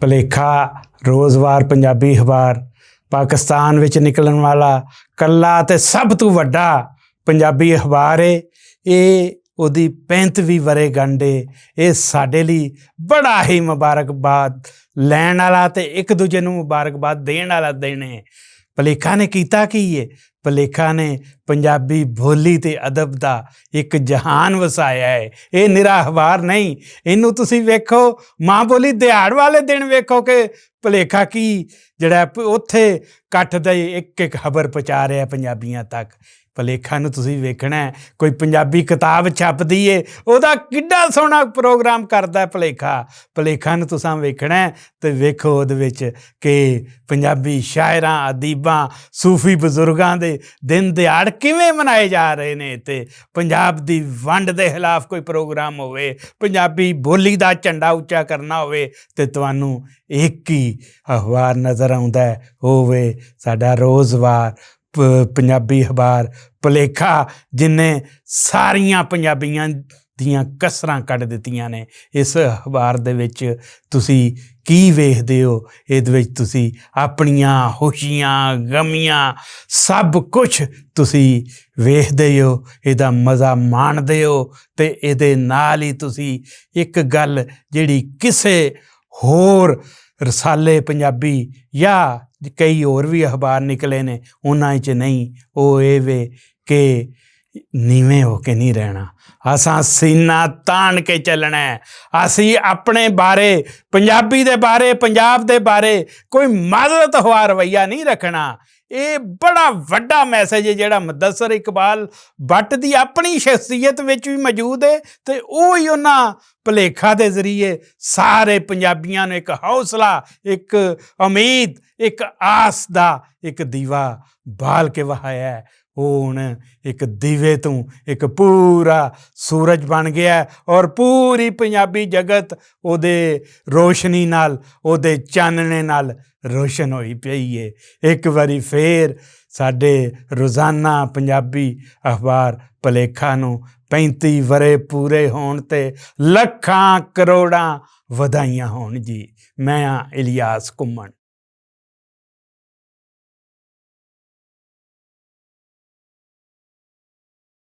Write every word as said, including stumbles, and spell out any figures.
پلیکھا روزوار پنجابی اخبار پاکستان وچ نکلن والا کلا تے سب توں وڈا پنجابی اخبار ہے۔ اے اوہدی پینتویں ورے گنڈ ہے۔ اے ساڈے لئی بڑا ہی مبارکباد لین والا تے اک دوجے نوں مبارکباد دین والا دن ہے۔ پلیکھا نے کیتا کی ہے؟ پلیکھا نے پنجابی بولی تے ادب دا اک جہان وسایا ہے۔ اے نرا اخبار نہیں، اینوں تسی ویکھو، ماں بولی دیہاڑ والے دن ویکھو کہ پلیکھا کی جڑا ہے پ- اوتھے کٹھ دے اک اک خبر پہنچا رہا ہے پنجابیاں تک۔ پلیکھا نوں تسی ویکھنا ہے، کوئی پنجابی کتاب چھپدی ہے، اوہدا کڈا سوہنا پروگرام کردا ہے پلیکھا۔ پلیکھا نوں تساں ویکھنا ہے تے ویکھو اوہدے وچ کہ پنجابی شاعراں، ادیباں، صوفی بزرگاں دے دن دیہاڑ کیویں منائے جا رہے نے، تے پنجاب دی ونڈ دے خلاف کوئی پروگرام ہووے، پنجابی بولی دا جھنڈا اچا کرنا ہووے، تے تانوں اک ہی اخبار نظر آوندا ہے، ہووے ساڈا روزوار پ- پنجابی اخبار پلیکھا، جن نے ساریاں پنجابیاں دیاں کسراں کڈ دتیاں نے۔ اس اخبار دے وچ تسی کی ویکھدے ہو؟ ایہدے وچ تسی اپنیاں خوشیاں، غمیاں، سب کچھ تسی ویکھدے ہو، ایہدا مزہ ماندے ہو۔ تے ایہدے نال ہی تسی اک گل جیہڑی کسے ہور رسالے پنجابی یا کئی ہور وی اخبار نکلے نے، انہاں وچ نہیں، او اے وے کہ نیویں ہو کے نہیں رہنا۔ اساں سینہ تان کے چلنا ہے۔ اسی اپنے بارے، پنجابی دے بارے، پنجاب دے بارے کوئی معذرت ہوا رویہ نہیں رکھنا۔ اے بڑا وڈا میسج ہے جیہڑا مدثر اقبال بٹ دی اپنی شخصیت وچ وی موجود ہے، تے او ہی انہاں پلیکھا دے ذریعے سارے پنجابیاں نوں اک حوصلہ، اک امید، اک آس دا اک دیوا بال کے وہایا ہے۔ او ہن اک دیوے توں اک پورا سورج بن گیا ہے، اور پوری پنجابی جگت اوہدے روشنی نال، اوہدے چاننے نال روشن ہوئی پئی ہے۔ اک واری فیر ساڈے روزانہ پنجابی اخبار پلیکھا نوں پینتی ورے پورے ہون تے لکھاں کروڑاں ودھائیاں ہون جی۔ میں ہاں الیاس کمن۔